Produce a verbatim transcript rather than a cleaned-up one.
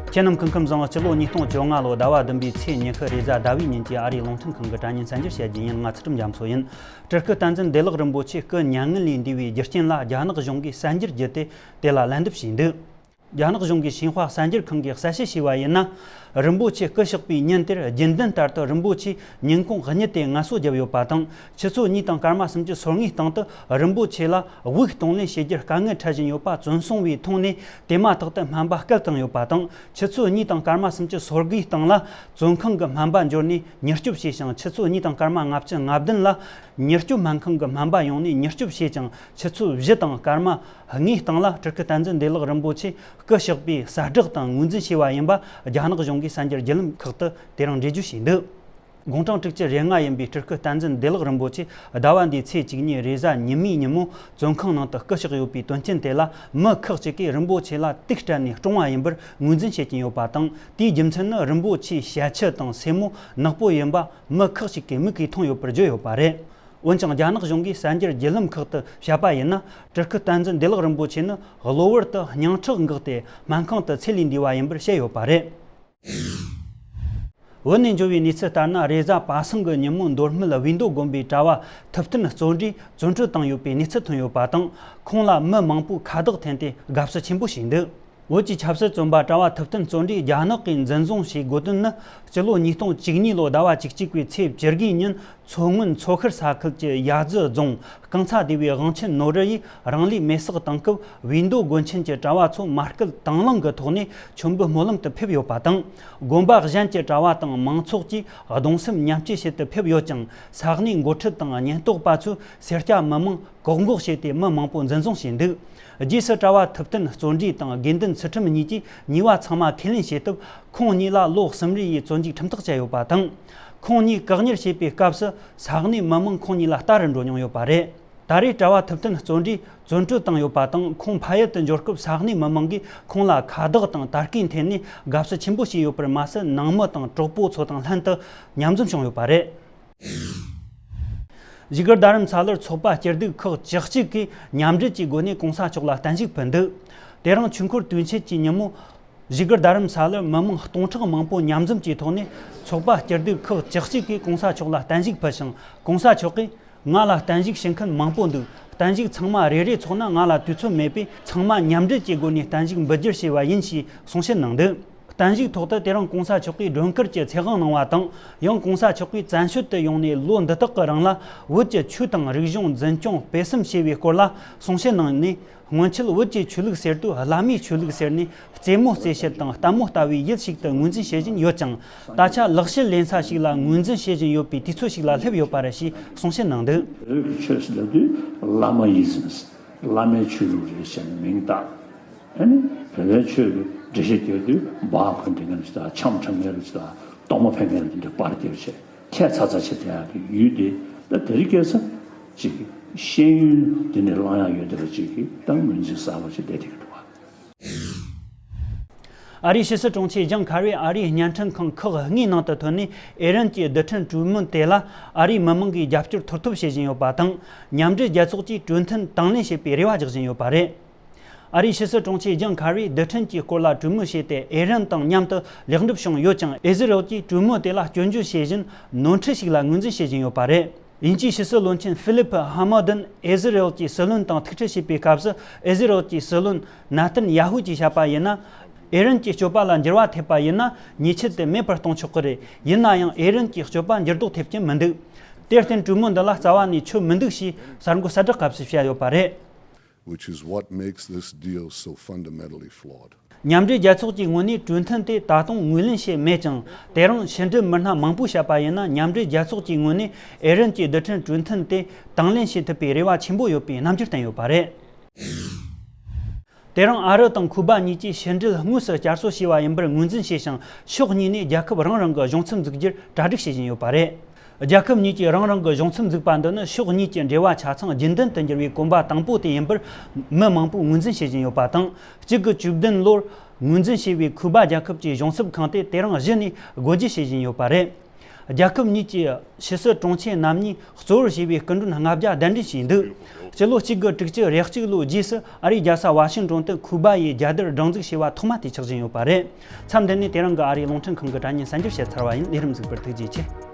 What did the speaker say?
ཁྱེད་རྣམས་སྐུ་ཁམས་བཟང་། སྤྱི་ལོ་ཉིས་སྟོང་བཅོ་ལྔ་ལོ་ཟླ་བ་བདུན་པའི་ཚེས་ཉི་ཤུ་རེས་གཟའ་ཟླ་བའི་ཉིན་གྱི་ཨ་རིའི་རླུང་འཕྲིན་ཁང་གི་དྲ་བརྙན་གསར་འགྱུར་བཤད་རྒྱུ་ཡིན། ང་ཚུལ་ཁྲིམས་རྒྱ་མཚོ་ཡིན། སྤྲུལ་སྐུ་བསྟན་འཛིན་བདེ་ལེགས་རིན་པོ་ཆེ་སྐུ་མྱ་ངན་ལས་འདས་པའི་རྒྱུ་རྐྱེན་ལ་རྒྱ་ནག་གཞུང་གིས་གསར་འགྱུར་བརྒྱུད་དེ་དེ་ལ་ལན་འདེབས་བྱས་འདུག་རྒྱ་ནག་གཞུང་གི་ཤིན་ཧྭ་གསར་འགྱུར་ཁང་གིས་གསལ་བཤད་བྱས་པ་ཡིན་ན། རིན་པོ་ཆེ་སྐུ་གཤེགས་པའི་ཉིན་དེར་རྒྱུན་ལྡན་ལྟར་དུ་རིན་པོ་ཆེ་ཉིན་གུང་གཉིད་དེ་ངལ་གསོ་བརྒྱབ་ཡོད་པ་དང་། ཆུ་ཚོད་གཉིས་དང་སྐར་མ་སུམ་ཅུ་སོ་ལྔའི་སྟེང་དུ་རིན་པོ་ཆེ་ལ་དབུགས་གཏོང་ལེན་བྱེད་རྒྱུར་དཀའ་ངལ་འཕྲད་བཞིན་ཡོད་པ་བཙོན་སྲུང་བས་མཐོང་ནས། དེ་མ་ཐག་ཏུ་སྨན་པ་སྐད་བཏང་ཡོད་པ་དང་། ཆུ་ཚོད་གཉིས་དང་སྐར་མ་སུམ་ཅུ་སོ་དགུའི་སྟེང་ལ་བཙོན་ཁང་གི་སྨན་པ་འབྱོར་ནས་མྱུར་སྐྱོབ་བྱས་ཤིང་། ཆུ་ཚོད་གཉིས་དང་སྐར་མ་ལྔ་བཅུ་ང་བདུན་ལ་མྱུར་སྐྱོབ་སྨན་ཁང་གི་སྨན་པ་ཡོང་ནས་མྱུར་སྐྱོབ་བྱས་ཀྱང་། ཆུ་ཚོད་བཞི་དང་སྐར་མ་ལྔའི་སྟེང་ལ་སྤྲུལ་སྐུ་བསྟན་འཛིན་བདེ་ལེགས་རིན་པོ་ཆེ་སྐུ་གཤེགས་པའི་གསལ་བསྒྲགས་དང་ངོས་འཛིན་བྱས་པ་ཡིན་པ་རྒྱ་ནག་གཞུང་གིས་གསར་འགྱུར་བརྒྱུད་ལམ་ཁག་ཏུ་དེ་རིང་འགྲེལ་བརྗོད་བྱས་འདུག་དགུང་གྲངས་དྲུག་ཅུ་རེ་ལྔ་ཡིན་པའི་སྤྲུལ་སྐུ་བསྟན་འཛིན་བདེ་ལེགས་རིན་པོ་ཆེ་ཟླ་བ་འདིའི་ཚེས་བཅུ་གཉིས་རེས་གཟའ་ཉི་མའི་ཉིན་མོ་བཙོན་ཁང་ནང་དུ་སྐུ་གཤེགས་ཡོད་པའི་དོན་རྐྱེན་དེ་ལ། མི་ཁག་ཅིག་གིས་རིན་པོ་ཆེ་ལ་དུག་སྤྲད་ནས་བཀྲོངས་པ་ཡིན་པར་ངོས་འཛིན་བྱེད་ཀྱིན་ཡོད་པ་དང་། དེའི་རྒྱུ་མཚན་ནི་རིན་པོ་ཆེའི་ཞལ་ཆུ་དང་སེན་མོ་ནག་པོ་ཡིན་པ་མི་ཁག་ཅིག་གིས་མིག་གིས་མཐོང་ཡོད་པར་བརྗོད་ཡོད་པ་རེད། འོན་ཀྱང་། རྒྱ་ནག་གཞུང་གིས་གསར་འགྱུར་བརྒྱུད་ལམ་ཁག་ཏུ་བཤད་པ་ཡིན་ན། སྤྲུལ་སྐུ་བསྟན་འཛིན་བདེ་ལེགས་རིན་པོ་ཆེ་ནི་གློ་བུར་དུ་སྙིང་ཁྲག་འགགས་ཏེ་སྨན་ཁང་དུ་ཚེ་ལས་འདས་པ་ཡིན་པར་བཤད་ཡོད་པ་རེད། བོད་ནས་འབྱོར་བའི་གནས་ཚུལ་ལྟར་ན། རེས་གཟའ་པ་སངས་ཀྱི་ཉིན་མོ་མདོ་སྨད་བིས་མདོ་དགོན་པའི་གྲྭ་བ་ཐུབ་བསྟན་བརྩོན་འགྲུས་བཙོན་གྲོལ་བཏང་ཡོད་པའི་གནས་ཚུལ་ཐོན་ཡོད་པ་དང་། ཁོང་ལ་མི་མང་པོས་ཁ་བརྡ་འཐེན་ཏེ་དགའ་བསུ་ཆེན་པོ་བྱས་འདུག་བོད་ཀྱི་ཆབ་སྲིད་བཙོན་པ་གྲྭ་བ་ཐུབ་བསྟན་བརྩོན་འགྲུས་རྒྱ་ནག་གིས་འཛིན་བཟུང་བྱས་དགོས་དོན་ནི། སྤྱི་ལོ་ཉིས་སྟོང་བཅུ་གཉིས་ལོ་ཟླ་བ་བཅུ་གཅིག་པའི་ཚེས་བཅུ་དགུའི་ཉིན། མཚོ་སྔོན་མཚོ་ཤར་ས་ཁུལ་གྱི་ཡ་ཛི་རྫོང་རྐང་ཚ་སྡེ་བའི་དབང་ཆེན་ནོར་རི་ཡིས་རང་ལུས་མེར་སྲེག་བཏང་སྐབས། བིས་མདོ་དགོན་ཆེན་གྱི་གྲྭ་བ་ཚོ་མ་སྐུལ་དང་བླངས་ཀྱི་ཐོག་ནས་མཆོད་འབུལ་སྨོན་ལམ་དུ་ཕེབས་ཡོད་པ་དང་། དགོན་པ་གཞན་གྱི་གྲྭ་བ་དང་མང་ཚོགས་ཀྱིས་གདུང་སེམས་མཉམ་སྐྱེད་བྱེད་དུ་ཕེབས་ཡོད་ཀྱང་། ས་གནས་འགོ་ཁྲིད་དང་ཉེན་རྟོག་པ་ཚོས་སེར་སྐྱ་མི་མང་བཀག་འགོག་བྱས་ཏེ། མི་མང་པོ་འཛིན་བཟུང་བྱས་འདུག་རྗེས་སུ་གྲྭ་བ་ཐུབ་བསྟན་བརྩོན་འགྲུས་དང་དགེ་འདུན་ཚུལ་ཁྲིམས་གཉིས་ཀྱིས་ཉེས་པ་ཚང་མ་ཁས་ལེན་བྱས་སྟབས། ཁོང་གཉིས་ལ་ལོ་གསུམ་རེ་ཡི་བཙོན་འཇུག་ཁྲིམས་ཐག་བཅད་ཡོད་པ་དང་། ཁོང་གཉིས་བཀག་ཉར་བྱས་པའི་སྐབས་སུ་ས་གནས་མི་མང་ཁོང་གཉིས་ལ་ལྟ་རུ་འགྲོ་མྱོང་ཡོད་པ་རེད། ད་རེས་གྲྭ་བ་ཐུབ་བསྟན་བརྩོན་འགྲུས་བཙོན་གྲོལ་བཏང་ཡོད་པ་དང་། ཁོང་ཕ་ཡུལ་དུ་འབྱོར་སྐབས་ས་གནས་མི་མང་གིས་ཁོང་ལ་ཁ་བརྡ་དང་དར་རྐུན་འཐེན་ནས་དགའ་བསུ་ཆེན་པོ་བྱས་ཡོད་པར་མ་ཟད། ནང་མི་དང་གྲོགས་པོ་ཚོ་དང་ལྷན་དུ་མཉམ་འཛོམས་བྱུང་ཡོད་པ་རེད། བཞུགས་སྒར་རྡ་རམ་ས་ལར་ཚོགས་པ་སྐྱིད་སྡུག་ཁག་བཅུ་གཅིག་གིས་མཉམ་འབྲེལ་གྱི་སྒོ་ནས་གོང་ས་མཆོག་ལ་བརྟན་བཞུགས་ཕུལ་འདུག་དེ་རིང་ཆོས་འཁོར་དུས་ཆེན་གྱི་ཉིན་མོ། བཞུགས་སྒར་རྡ་རམ་ས་ལར་མི་མང་སྟོང་ཕྲག་མང་པོ་མཉམ་འཛོམས་ཀྱི་ཐོག་ནས། ཚོགས་པ་སྐྱིད་སྡུག་ཁག་བཅུ་གཅིག་གིས་གོང་ས་མཆོག་ལ་བརྟན་བཞུགས་ཕུལ་ཞིང་། གོང་ས་མཆོག་གིས། ང་ལ་བརྟན་བཞུགས་ཞུ་མཁན་མང་པོ་འདུག་བརྟན་བཞུགས་ཚང་མ་རེ་རེ་ཚོགས་ན་ང་ལ་དུས་ཚོད་མེད་པས། ཚང་མ་མཉམ་འབྲེལ་གྱི་སྒོ་ནས་བརྟན་བཞུགས་འབུལ་རྒྱུར་བྱས་པ་ཡིན་ཞེས་གསུང་བཤད་གནང་འདུག་བརྟན་བཞུགས་ཐོག་ཏུ་དེ་རིང་གོང་ས་མཆོག་གིས་སྒྲོལ་དཀར་གྱི་ཚེ་དབང་གནང་བ་དང་། ཡང་གོང་ས་མཆོག་གིས་བཙན་བྱོལ་དུ་ཡོང་ནས་ལོ་འདི་དག་གི་རིང་ལ། བོད་ཀྱི་ཆོས་དང་རིག་གཞུང་འཛིན་སྐྱོང་སྤེལ་གསུམ་བྱས་པའི་སྐོར་ལ་གསུང་བཤད་གནང་ནས། སྔོན་ཆད་བོད་ཀྱི་ཆོས་ལུགས་ཟེར་དུས་བླ་མའི་ཆོས་ལུགས་ཟེར་ནས་རྩེད་མོ་རྩེ་བྱེད་དང་ལྟད་མོ་ལྟ་བའི་ཡུལ་ཞིག་ཏུ་ངོས་འཛིན་བྱེད་བཞིན་ཡོད་ཀྱང་། ད་ཆ་ལག་ཤེས་ལེན་ས་ཞིག་ལ་ངོས་འཛིན་བྱེད་བཞིན་ཡོད་པའི་དུས་ཚོད་ཞིག་ལ་སླེབས་ཡོད་པ་རེད་ཞེས་གསུང་བཤད་གནང་འདུག་བོད་ཀྱི་ཆོས་ཟེར་དུས་བླ་མ་ཡིན་ཟིན། བླ་མའི་ཆོས་ལུགས་རེད་ཟེར་ནས་མིང་བཏགས། ཨ་ནི་བོད་པའི་ཆོས་ཀྱི་འགྲེལ་བཤད་རྒྱག་དུས་སྦ་ག་འདྲེ་མཁན་ཅིག་དང་། འཆམ་འཁྲབ་མཁན་ཅིག་དང་། གཏོར་མ་ཕུལ་མཁན་ཅིག་འདྲ་པར་རྒྱབ་བྱས། ཁྱད་མཚར་མཚར་བྱེད་བསྡད་ཡག་གི་ཡུལ་དེ། ད་དེ་རིང་ཁ་སང་ཅིག་ཤེས་ཡོན་དེ་ནས་བླང་ཡག་ཡོད་བསྡད་པ་ཅིག་གིས་ད་ངོས་འཛིན་གསར་པ་ཅིག་བསྡད་བསྡད་ཀྱི་འདུག་བ། ཨ་རིའི་ཕྱི་སྲིད་དྲུང་ཆེ་ཇང་ཁ་རིས་ཨ་རིའི་བརྙན་འཕྲིན་ཁང་ཁག་ལྔའི་ནང་དུ་ཐོན་ནས། ཨེ་རན་གྱི་རྡུལ་ཕྲན་གྲོས་མོལ་དེ་ལ་ཨ་རིའི་མི་མང་གིས་རྒྱབ་སྐྱོར་མཐོར་འཐེན་བྱེད་བཞིན་ཡོད་པ་དང་། མཉམ་འབྲེལ་རྒྱལ་ཚོགས་ཀྱིས་གྲོས་མཐུན་དང་ལེན་བྱེད་པའི་རེ་བ་རྒྱག་བཞིན་ཡོད་པ་རེད། ཨ་རིའི་ཕྱི་སྲིད་དྲུང་ཆེ་ཇང་ཁ་རིས་རྡུལ་ཕྲན་གྱི་སྐོར་ལ་གྲོས་མོལ་བྱས་ཏེ། ཨེ་རན་དང་མཉམ་དུ་ལེགས་འགྲུབ་བྱུང་ཡོད་ཀྱང་། ཨི་ཟི་རེལ་གྱིས་གྲོས་མོལ་དེ་ལ་སྐྱོན་བརྗོད་བྱེད་བཞིན། ནོར་འཁྲུལ་ཞིག་ལ་ངོས་འཛིན་བྱེད་བཞིན་ཡོད་པ་རེད། དབྱིན་ཇིའི་ཕྱི་སྲིད་བློན་ཆེན་ཧྥི་ལིབ་ཧ་མོ་དན་ཨི་ཟི་རེལ་གྱི་སྲིད་བློན་དང་ཐུག་འཕྲད་བྱས་པའི་སྐབས་སུ། ཨི་ཟི་རེལ་གྱི་སྲིད་བློན་ནཱ་ཐན་ཡ་ཧུ་གྱིས་བཤད་པ་ཡིན་ན། ཨེ་རན་གྱི་སྤྱོད་པ་ལ་འགྱུར་བ་ཐེབས་པ་ཡིན་ན། ཉེས་ཆད་དེ་མེད་པར་གཏོང་ཆོག་གི་རེད། ཡིན་ན་ཡང་། ཨེ་རན་གྱི་སྤྱོད་པ་འགྱུར་ལྡོག་ཐེབས་ཀྱི་མི་འདུག་དེར་བརྟེན། གྲོས་མོལ་འདི་ལ་རྩ་བ་ནས་ཆོ་མི་འདུག་ཞེས་གསར་འགོད་གསལ་བསྒྲགས་སྐབས་སུ་བཤད་ཡོད་པ་རེད། Which is what makes this deal so fundamentally flawed. མཉམ་འབྲེལ་རྒྱལ་ཚོགས་ཀྱི་ངོས་ནས་གྲོས་མཐུན་དེ་ད་དུང་ངོས་ལེན་བྱས་མེད་ཀྱང་། དེ་རིང་ཕྱི་འབྲེལ་མི་སྣ་མང་པོས་བཤད་པ་ཡིན་ན། མཉམ་འབྲེལ་རྒྱལ་ཚོགས་ཀྱི་ངོས་ནས་ཨེ་རན་གྱི་རྡུལ་ཕྲན་གྲོས་མཐུན་དེ་དང་ལེན་བྱེད་ཐུབ་པའི་རེ་བ་ཆེན་པོ་ཡོད་པའི་རྣམ་འགྱུར་བསྟན་ཡོད་པ་རེད། དེ་རིང་ཨ་རི་དང་ཁུ་པ་གཉིས་ཀྱིས་ཕྱི་འབྲེལ་དངོས་སུ་བསྐྱར་གསོ་བྱས་པ་ཡིན་པར་ངོས་འཛིན་བྱས་ཤིང་། ཕྱོགས་གཉིས་ནས་རྒྱལ་ཁབ་རང་རང་གི་གཞུང་ཚབ་འཛུགས་རྒྱུར་གྲ་སྒྲིག་བྱེད་བཞིན་ཡོད་པ་རེད། རྒྱལ་ཁབ་གཉིས་ཀྱིས་རང་རང་གི་གཞུང་ཚབ་འཛུགས་པ་འདི་ནི་ཕྱོགས་གཉིས་ཀྱི་འབྲེལ་བ་ཆ་ཚང་རྒྱུན་ལྡན་དུ་འགྱུར་བའི་གོམ་པ་དང་པོ་དེ་ཡིན་པར་མི་མང་པོས་ངོས་འཛིན་བྱེད་བཞིན་ཡོད་པ་དང་། གཅིག་དགུ་བཅུ་བདུན་ལོར་ངོས་འཛིན་བྱས་པའི་ཁུ་པ་རྒྱལ་ཁབ་ཀྱི་གཞུང་ཚབ་ཁང་དེ་དེ་རིང་གཞི་ནས་སྒོ་འབྱེད་བྱེད་བཞིན་ཡོད་པ་རེད། རྒྱལ་ཁབ་གཉིས་ཀྱི་ཕྱི་སྲིད་དྲུང་ཆེ་རྣམ་གཉིས་གཙོ་བོར་བྱས་པའི་སྐུ་མགྲོན་ལྔ་བརྒྱ་གདན་འདྲེན་བྱས་འདུག་སྤྱི་ལོ་གཅིག་དགུ་དྲུག་ཅུ་རེ་གཅིག་ལོའི་རྗེས་སུ་ཨ་རིའི་རྒྱལ་ས་ཝ་ཤིང་ཏོན་དུ་ཁུ་བ་ཡི་རྒྱལ་དར་སྒྲེང་འཛུགས་བྱས་པ་ཐོག་མ་དེ་ཆགས་བཞིན་ཡོད་པ་རེད། མཚམས་འདི་ནས་དེ་རིང་གི་ཨ་རིའི་རླུང་འཕྲིན་ཁང་གི་དྲ་བརྙན་གསན་རྒྱབ་བྱས་ཚར་བ་ཡིན། ལས་རིམ་གཟིགས་པར་ཐུགས་རྗེ་ཆེ།